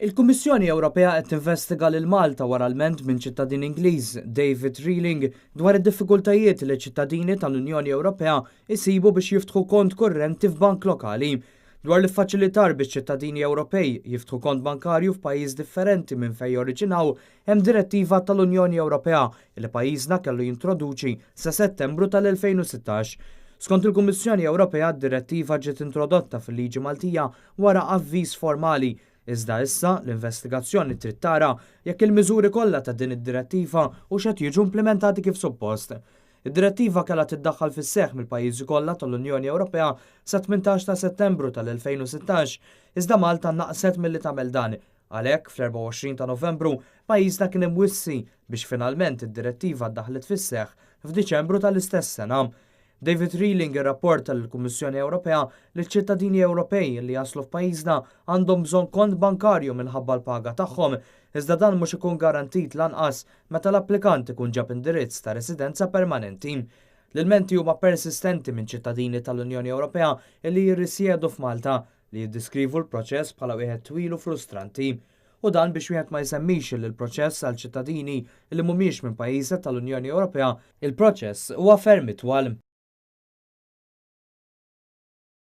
Il-Kummissjoni Ewropea qed tinvestiga lil Malta wara lment minn ċittadin Ingliż, David Reeling, dwar id-diffikultajiet li ċittadini tal-Unjoni Ewropea jsibu biex jiftħu kont kurrenti f'bank lokali. Dwar l-iffaċilitar biex ċittadini Ewropej jiftħu kont bankarju f'pajjiż differenti minn fejn joriġinaw, hemm direttiva tal-Unjoni Ewropea li pajjiżna kellu jintroduċi sa Settembru tal-2016. Skont il-Kummissjoni Ewropea, d-direttiva ġiet introdotta fil-liġi Maltija wara avviż formali. Iżda issa l-investigazzjoni trid tara jekk il-miżuri kollha ta' din id-direttiva hux qed jiġu implimentati kif suppost. Id-direttiva kellha tiddaħħal fis-seħħ mill-pajjiżi kollha tal-Unjoni Ewropea sa 18 ta' Settembru tal-2016, iżda Malta naqset milli tagħmel dan. Għalhekk, fl-24 ta' Novembru, pajjiżna kien imwissi biex finalment id-direttiva ddaħlet fis-seħħ f'Diċembru tal-istess sena. David Reeling irrapporta lill-Kummissjoni Ewropea li ċ-ċittadini Ewropej li jaslu f'pajjiżna għandhom bżonn kont bankarju minħabba l-paga tagħhom, iżda dan mhux ikun garantit lanqas meta l-applikant ikun ġab indirizz ta' residenza permanenti. L-ilmenti huma persistenti minn ċittadini tal-Unjoni Ewropea li jirrisjedu f'Malta li jiddeskrivu l-proċess bħala wieħed twil u frustranti. U dan biex wieħed ma jsemmix li l-proċess għal ċittadini li mhumiex minn pajjiżi tal-Unjoni Ewropea, il-proċess huwa ferm itwal.